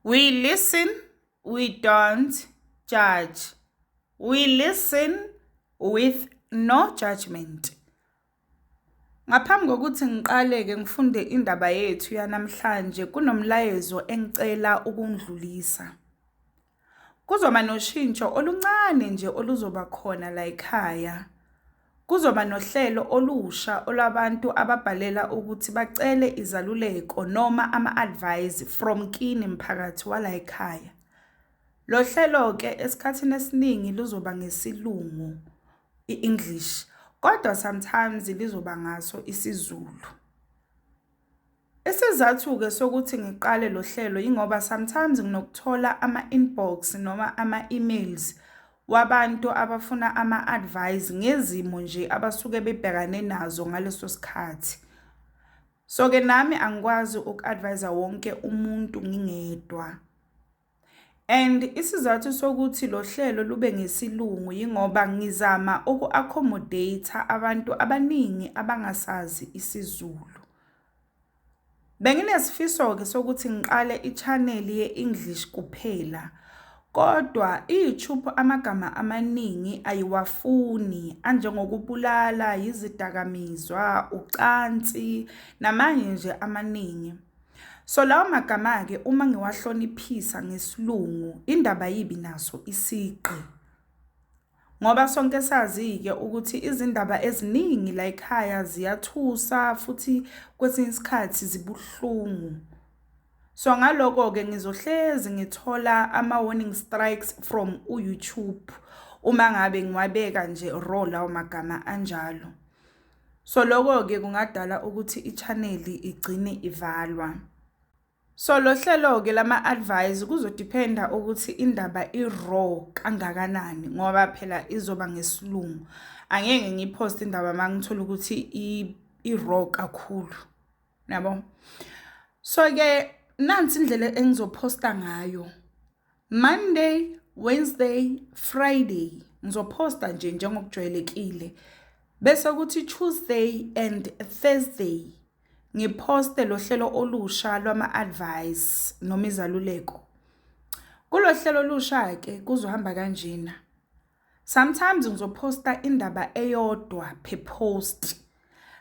We listen, we don't judge. We listen with no judgment. Ngaphambi kokuthi ngiqale-ke ngifunde indaba yethu yanamhlanje kunomlayezo engicela ukundlulisa. Kuzoba noshintsho oluncane nje oluzoba khona la ekhaya. Kuzoba nohlelo olusha olwabantu ababhalela ukuthi bacele izaluleko noma ama-advice from kini mphakathi wala ekhaya. Lo hlelo-ke esikhathini esiningi luzoba ngesiLungu, i-English, kodwa sometimes lizoba ngaso isiZulu. Isizathu-ke sokuthi ngiqale lo hlelo yingoba sometimes nginokuthola ama-inbox noma ama-emails wabantu abafuna ama-advice ngezimo nje abasuke bebhekane nazo ngaleso sikhathi. So-ke nami angikwazi uku-advise wonke umuntu ngingedwa. And isizathu sokuthi lo hlelo lube ngesiLungu yingoba ngizama uku-accommodate abantu abaningi abangasazi isiZulu. Benginesifiso-ke sokuthi ngiqale i-channel ye-English kuphela, kodwa i-YouTube amagama amaningi ayiwafuni anjengokubulala, yizidakamizwa, ucansi namanye nje amaningi. So lawo magama-ke uma ngiwahloniphisa ngesiLungu indaba ayibi naso isigqi. Ngoba sonke sazi-ke ukuthi izindaba eziningi la ekhaya ziyathusa futhi kwesinye isikhathi zibuhlungu. So ngaloko-ke ngizohlezi ngithola ama-warning strikes from u-YouTube uma ngabe ngiwabeka nje raw lawo magama anjalo. So loko-ke kungadala ukuthi i-channel igcine ivalwa. So lo hlelo-ke lama-advice kuzodiphenda ukuthi indaba i-raw kangakanani ngoba phela izoba ngesiLungu. Angeke ngiyiphoste indaba uma ngithola ukuthi i-raw kakhulu, yabo. So-ke nansi indlela engizophosta ngayo. Monday, Wednesday, Friday ngizophosta nje njengokujwayelekile. Bese kuthi Tuesday and Thursday ngiphoste lo hlelo olusha lwama-advice noma izaluleko. Kulo hlelo olusha-ke kuzohamba kanjena. Sometimes ngizophosta indaba eyodwa per post.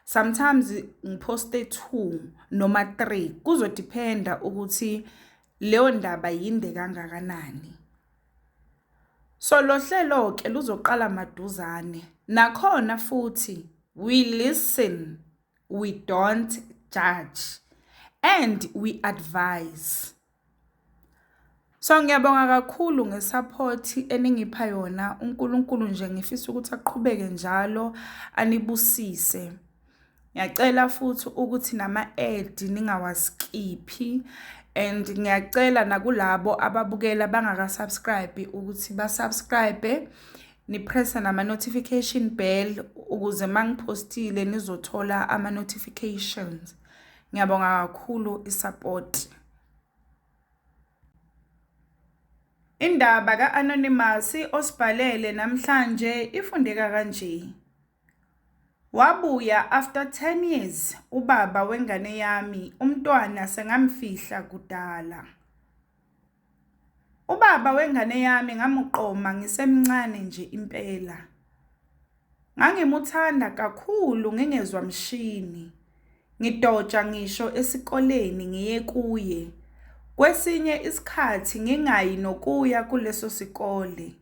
Sometimes ngiphoste 2 noma 3 kuzodiphenda ukuthi leyo ndaba yinde kangakanani. So lo hlelo ke luzoqala maduzane. Nakhona futhi we listen, we don't judge and we advise. So ngiyabonga kakhulu ngesupport eningipha yona. uNkulunkulu nje ngifisa ukuthi aqhubeke njalo anibusise. Ngiyacela futhi ukuthi nama-ad ningawaskiphi and ngiyacela nakulabo ababukela bangaka-subscribe ukuthi ba-subscribe nipresse nama-notification bell ukuze mangiphostile nizothola ama-notifications. Ngiyabonga kakhulu i-support. Indaba ka-Anonymous osibhalele namhlanje ifundeka kanje. Wabuya after 10 years ubaba wengane yami, umntwana sengamfihla kudala. Ubaba wengane yami ngamuqoma ngisemncane nje impela. Ngangimuthanda kakhulu ngingezwa mshini. Ngidoja ngisho esikoleni ngiye kuye. Kwesinye isikhathi ngingayi nokuya kuleso sikole.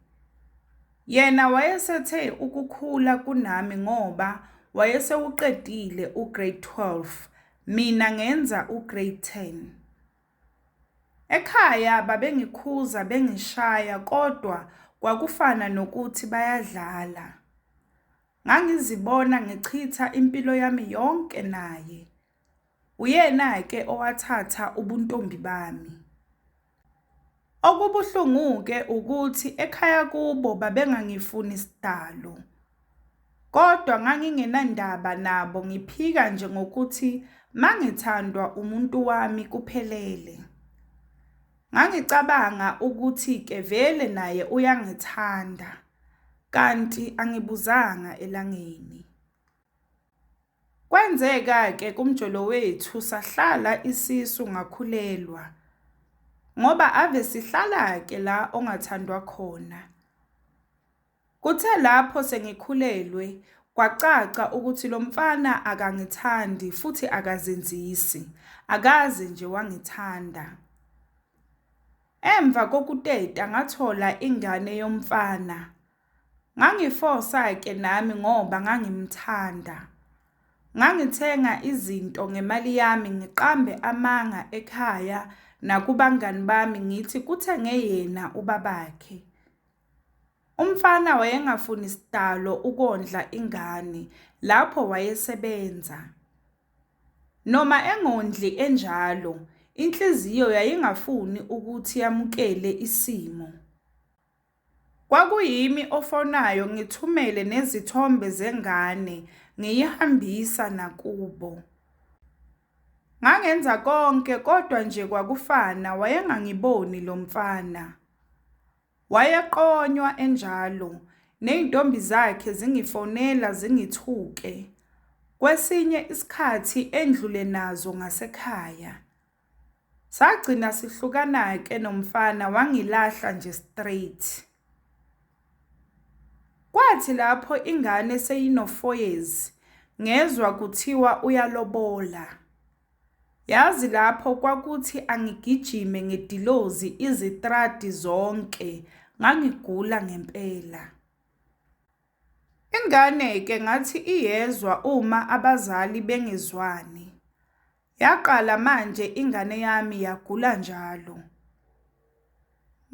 Yena wayesethe ukukhula kunami ngoba wayesewuqedile uGrade 12 mina ngenza uGrade 10. Ekhaya babengikhuza bengishaya kodwa kwakufana nokuthi bayadlala. Ngangizibona ngichitha impilo yami yonke naye. Uyena-ke owathatha ubuntombi bami. Okubuhlungu-ke ukuthi ekhaya kubo babengangifuni sidalo. Kodwa ngangingenandaba nabo ngiphika nje ngokuthi mangithandwa umuntu wami kuphelele. Ngangicabanga ukuthi-ke vele naye uyangithanda, kanti angibuzanga elangeni. Kwenzeka-ke kumjolo wethu sahlala isisu ngakhulelwa. Ngoba ave sihlala-ke la ongathandwa khona. Kuthe lapho sengikhulelwe kwacaca ukuthi lo mfana akangithandi futhi akazenzisi, akaze nje wangithanda. Emva kokuteta ngathola ingane yomfana. Ngangifosa-ke nami ngoba ngangimthanda. Ngangithenga izinto ngemali yami ngiqambe amanga ekhaya nakubangani bami ngithi kuthenge yena ubabakhe. Umfana wayengafuni sidalo ukondla ingane lapho wayesebenza. Noma engondli enjalo, inhliziyo yayingafuni ukuthi yamukele isimo. Kwakuyimi ofonayo ngithumele nezithombe zengane ngiyihambisa nakubo. Ngangenza konke kodwa nje kwakufana wayengangiboni lo mfana. Wayeqonywa enjalo, nezintombi zakhe zingifonela zingithuke. Kwesinye isikhathi endlule nazo ngasekhaya. Sagcina sihlukana-ke nomfana wangilahla nje straight. Kwathi lapho ingane seyino-4 years ngezwa kuthiwa uyalobola. Yazi lapho kwakuthi angigijime ngedilozi izitradi zonke ngangigula ngempela. Ingane-ke ngathi iyezwa uma abazali bengezwani. Yaqala manje ingane yami yagula njalo.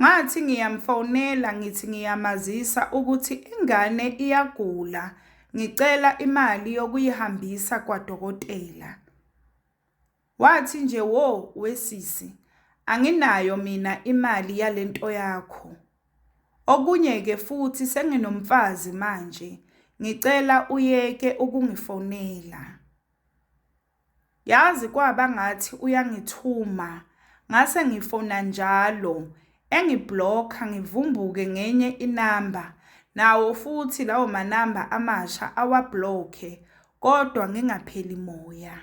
Ngathi ngiyamfonela ngithi ngiyamazisa ukuthi ingane iyagula ngicela imali yokuyihambisa kwadokotela. Wathi nje wo wesisi anginayo mina imali yalento yakho. Okunye-ke futhi senginomfazi manje ngicela uyeke ukungifonela. Yazi kwaba ngathi uyangithuma ngase ngifona njalo engiblokha ngivumbuke ngenye inamba nawo futhi lawo manamba amasha awablokhe kodwa ngingapheli moya.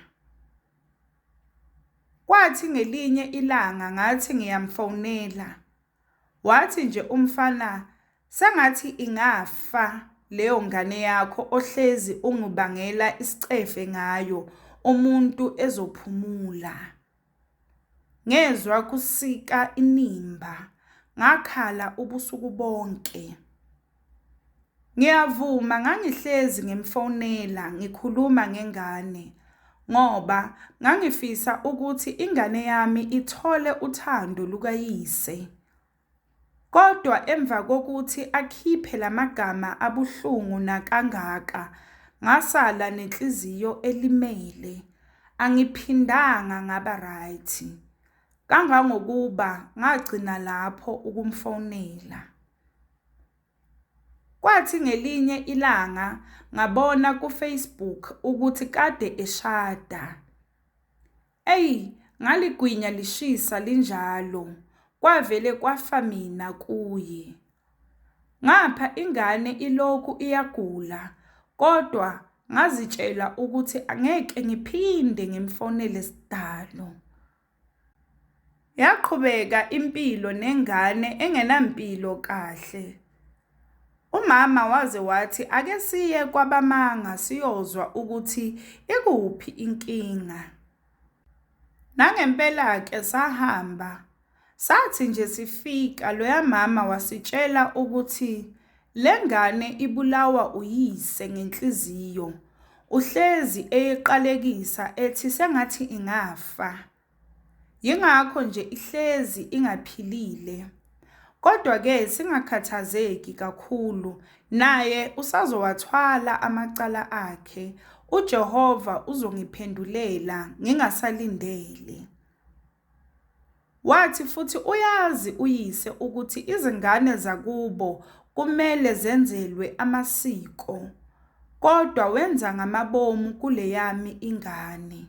Kwathi ngelinye ilanga ngathi ngiyamfonela wathi nje umfana sengathi ingafa leyo ngane yakho ohlezi ungibangela isicefe ngayo umuntu ezophumula. Ngezwa kusika inimba ngakhala ubusuku bonke. Ngiyavuma ngangihlezi ngimfonela ngikhuluma ngengane ngoba ngangifisa ukuthi ingane yami ithole uthando lukayise. Kodwa emva kokuthi akhiphe lamagama abuhlungu nakangaka ngasala nenhliziyo elimele. Angiphindanga ngaba right. Kangangokuba ngagcina lapho ukumfonela. Kwathi ngelinye ilanga ngabona kuFacebook ukuthi kade eshada. Eyi ngaligwinya lishisa linjalo kwavele kwafa mina kuye. Ngapha ingane ilokhu iyagula kodwa ngazitshela ukuthi angeke ngiphinde ngimfonele sidalo. Yaqhubeka impilo nengane engenampilo kahle. Umama waze wathi ake siye kwabamanga siyozwa ukuthi ikuphi inkinga. Nangempela-ke sahamba. Sathi nje sifika loya mama wasitshela ukuthi le ngane ibulawa uyise ngenhliziyo. Uhlezi eyiqalekisa ethi sengathi ingafa. Yingakho nje ihlezi ingaphilile. Kodwa-ke singakhathazeki kakhulu naye usazowathwala amacala akhe. uJehova uzongiphendulela ngingasalindele. Wathi futhi uyazi uyise ukuthi izingane zakubo kumele zenzelwe amasiko, kodwa wenza ngamabomu kule yami ingane.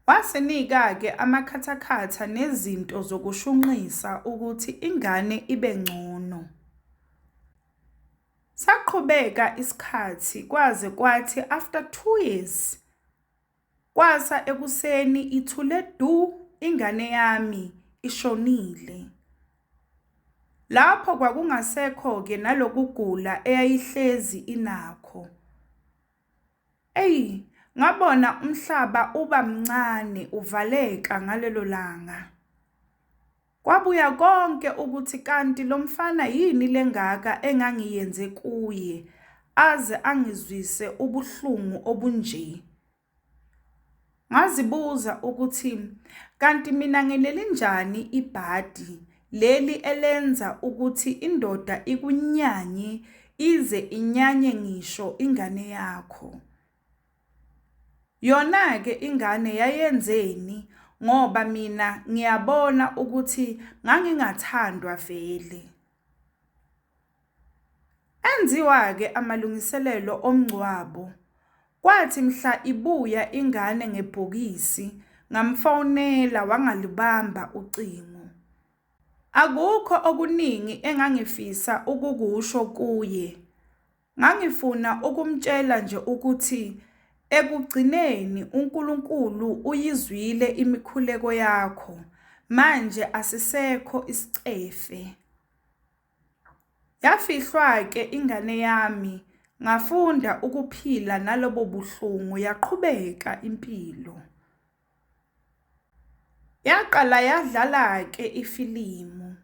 Wasinika-ke amakhathakhatha nezinto zokushunqisa ukuthi ingane ibe ngcono. Saqhubeka isikhathi kwaze kwathi after 2 years kwasa ekuseni ithule du ingane yami ishonile. Lapho kwakungasekho-ke nalokugula eyayihlezi inakho. Eyi, ngabona umhlaba uba mncane uvaleka ngalelo langa. Kwabuya konke ukuthi kanti lo mfana yini lengaka engangiyenze kuye aze angizwise ubuhlungu obunje. Ngazibuza ukuthi kanti mina nginelinjani ibhadi leli elenza ukuthi indoda ikunyanye ize inyanye ngisho ingane yakho. Yona-ke ingane yayenzeni ngoba mina ngiyabona ukuthi ngangingathandwa vele. Enziwa-ke amalungiselelo omngcwabo. Kwathi mhla ibuya ingane ngebhokisi ngamfonela wangalubamba ucingo. Akukho okuningi engangifisa ukukusho kuye. Ngangifuna ukumtshela nje ukuthi ekugcineni uNkulunkulu uyizwile imikhuleko yakho, manje asisekho isicefe. Yafihlwa-ke ingane yami, ngafunda ukuphila nalobo buhlungu yaqhubeka impilo. Yaqala yadlala-ke ifilimu.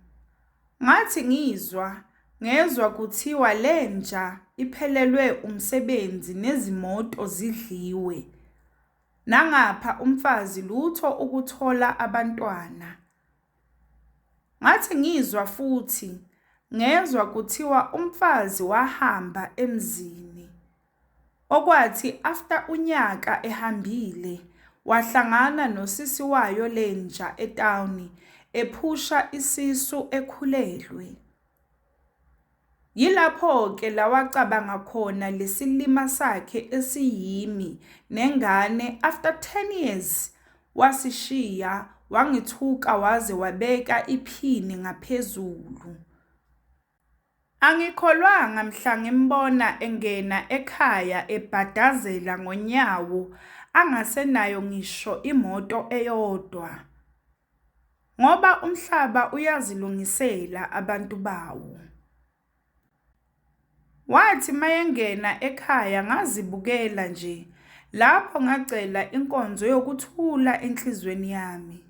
Ngathi ngizwa, ngezwa kuthiwa lenja iphelelwe umsebenzi nezimoto zidliwe. Nangapha umfazi lutho ukuthola abantwana. Ngathi ngizwa futhi, ngezwa kuthiwa umfazi wahamba emzini. Okwathi after unyaka ehambile, wahlangana nosisi wayo lenja etawuni ephusha isisu ekhulelwe. Yilapho-ke la wacabanga khona lesilima sakhe esiyimi nengane after 10 years wasishiya wangithuka waze wabeka iphini ngaphezulu. Angikholwanga mhla ngimbona engena ekhaya ebhadazela ngonyawo angasenayo ngisho imoto eyodwa. Ngoba umhlaba uyazilungisela abantu bawo. Wathi mayengena ekhaya ngazibukela nje, lapho ngacela inkonzo yokuthula enhliziyweni yami.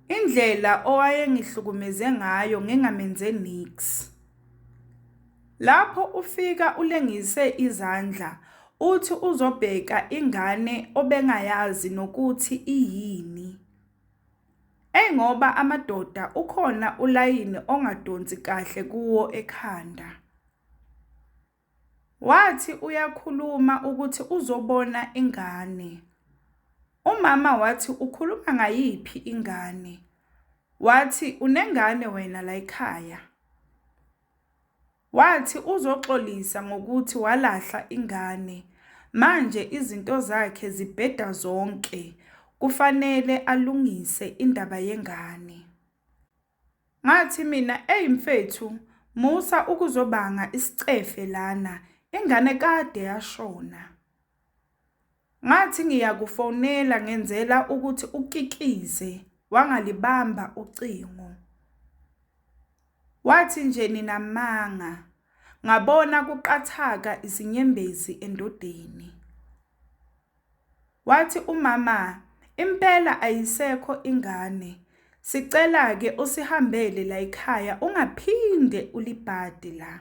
Indlela owayengihlukumeze ngayo ngingamenze niks. Lapho ufika ulengise izandla uthi uzobheka ingane obengayazi nokuthi iyini. Eyi ngoba amadoda ukhona ulayini ongadonsi kahle kuwo ekhanda. Wathi uyakhuluma ukuthi uzobona ingane. Umama wathi ukhuluma ngayiphi ingane? Wathi unengane wena la ekhaya. Wathi uzoxolisa ngokuthi walahla ingane. Manje izinto zakhe zibheda zonke. Kufanele alungise indaba yengane. Ngathi mina, eyi mfethu, musa ukuzobanga isicefe lana, ingane kade yashona. Ngathi ngiyakufonela ngenzela ukuthi ukikize, wangalibamba ucingo. Wathi nje ninamanga, ngabona kuqathaka izinyembezi endodeni. Wathi umama, impela ayisekho ingane, sicela-ke usihambele la ekhaya ungaphinde ulibhade la.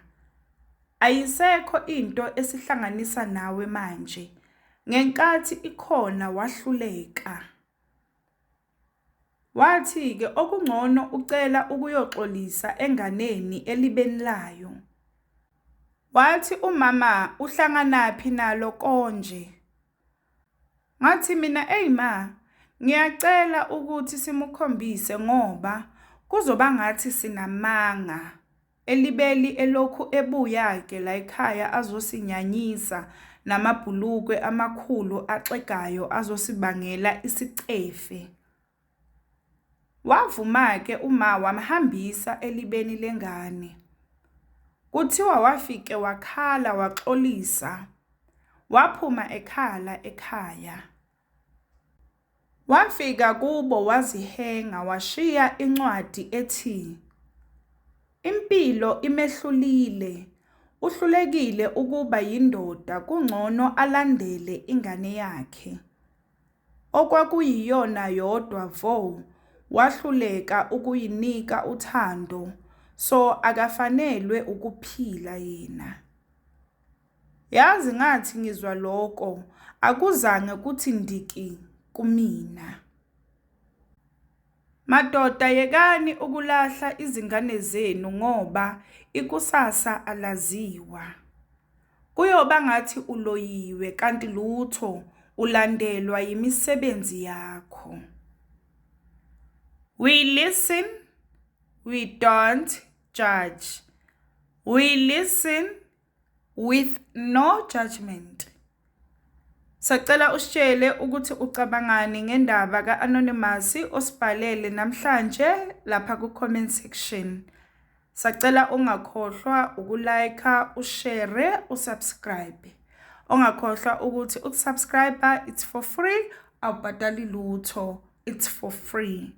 Ayisekho into esihlanganisa nawe manje, ngenkathi ikhona wahluleka. Wathi-ke okungcono ucela ukuyoxolisa enganeni elibeni layo. Wathi umama uhlanganaphi nalo konje? Ngathi mina eyi ma, ngiyacela ukuthi simukhombise ngoba kuzoba ngathi sinamanga. Elibeli elokhu ebuya-ke la ekhaya azosinyanyisa namabhulukwe amakhulu axegayo azosibangela isicefe. Wavuma-ke uma wamhambisa elibeni lengane. Kuthiwa wafike wakhala waxolisa, waphuma ekhala ekhaya. Wafika kubo wazihenga washiya incwadi ethi impilo imehlulile, uhlulekile ukuba yindoda kungcono alandele ingane yakhe. Okwakuyiyona yodwa vo wahluleka ukuyinika uthando so akafanelwe ukuphila yena. Yazi ngathi ngizwa loko akuzange kuthi ndiki kumina. Madoda yekani ukulahla izingane zenu ngoba ikusasa alaziwa. Kuyoba ngathi uloyiwe kanti lutho ulandelwa yimisebenzi yakho. We listen, we don't judge. We listen with no judgment. Sacela usitshele ukuthi ucabangani ngendaba ka-Anonymous osibhalele namhlanje lapha ku-comment section. Sacela ungakhohlwa uku-like, u-share, u-subscribe. Ungakhohlwa ukuthi uku-subscribe it's for free, awubhadali lutho, it's for free.